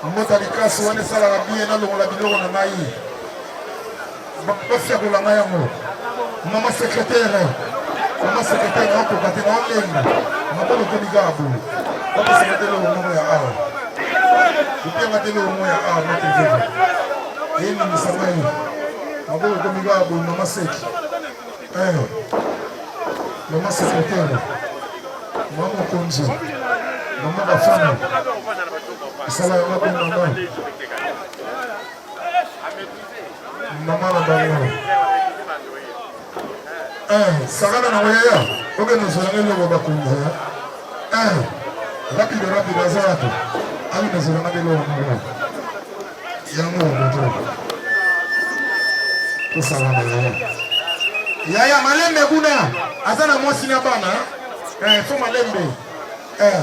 Mbota likasu wana esalaka bien nalongola biloko na ngai bafiakola ngai yango. Mama secrétaire, mama secrétaire naokoka te naolenga maboko ekomi kaka boye. Bapesaka te eloko moko ya awa, kopianga te eloko moko ya awa maître Veva eyebimisa ngai maboko ekomi kaka boye. Mama seki, eh, mama secrétaire, mama mokonzi, mama bafana esala yango mpe mama mama na bango. Eh, sakana na yaya okende ozwelanga eloko bakonzi. Eh, rapide rapide, aza wapi? Akende ozwelanga nde eloko moko yango moto tosakana. Yaya, yaya, malembe kuna, aza na mwasi na bana. Eh, fo malembe. Eh,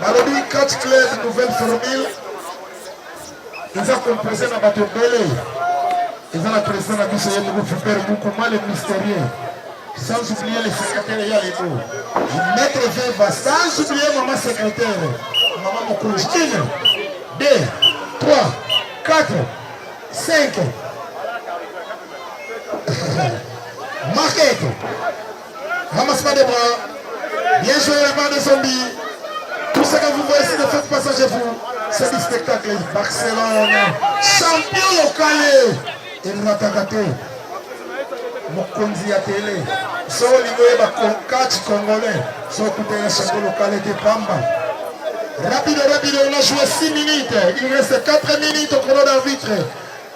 balobi Catch Club nouvelle formule eza composé na bato ebele. Eza na président na biso ye moko Vipere Mukuma le mystérieux, sans oublier le secrétaire ya lebo maître Veva, sans oublier mama secrétaire, mama mokonzi. 1, 2, 3, 4, 5 market. Ramassement des bras, bien joué la part des zombies. Tout ce que vous voyez ici, ne faites pas ça chez vous. C'est du spectacle. Barcelone, champion local. Erataka te. Mokonzi ya tele. So olingi oyeba catch congolais, so okutana champion local te pamba. Rapide, rapide, on a joué 6 minutes. Il reste 4 minutes au chrono d'arbitre.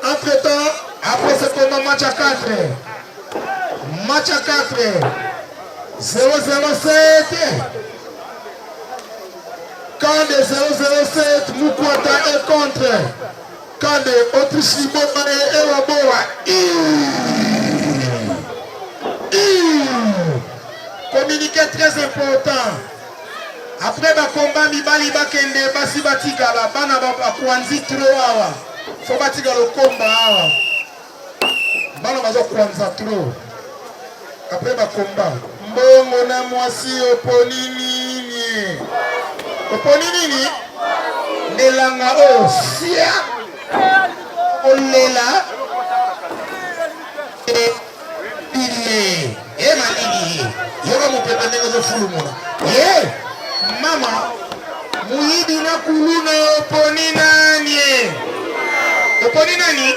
Entre temps, après ce combat, match à 4. Match à 4. 007. Camp de 007, Mukwata est contre. Camp de Autriche Liboma et Ewaboa. Communiqué très important. Après bakomba, mibali bakende, basi batikala, bana bakwanzi trop awa. Fo batika lokomba awa. Bana bazokwanza trop. Après bakomba, mbongo na mwasi, oponi nini? Oponi nini? Nelanga oyo sia olela bile ye malili, yoka mopepe ndenge ozofulumuna ye. Mama, moyibi na kuluna, oponi nani? Oponi nani?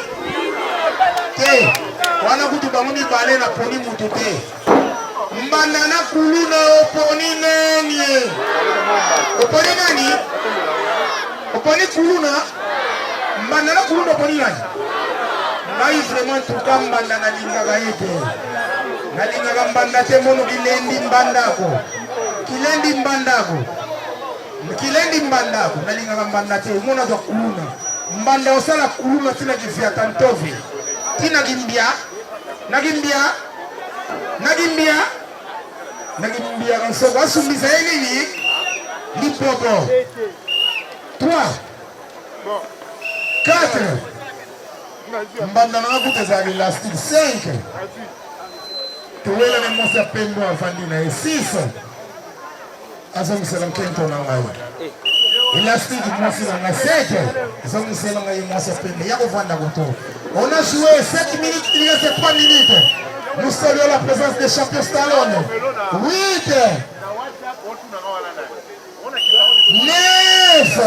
Te wana kutu bango mibale, naponi mutu te. Mbanda na kuluna, oponi nani? Oponi nani? Oponi kuluna? Mbanda na kuluna, oponi nani? Ngai vraiment tuka mbanda, nalingaka ye te, nalingaka mbanda te. Mono kilendi mbandako, kilendi mbandako, kilendi mbandako, nalingaka mbanda te. Omona azwa kuluna, mbanda osala kuluna ntina kifiata ntove ntina kimbia na kimbia na kimbia na kimbiaka nsoko asumbisa ye nini lipopo. 3, 4, mbanda nanga kuta ezalaka élastique. 5, towelana mwasi ya pembe avandi na ye. 6, azongisela nkento na ngai élastique. Mwasi na ngai 7, azongisela ngai mwasi ya pembe ya kovanda koto. On a joué 7 minutes, il reste 3 minutes. Nous saluons la présence des champions Stallone. 8, 9.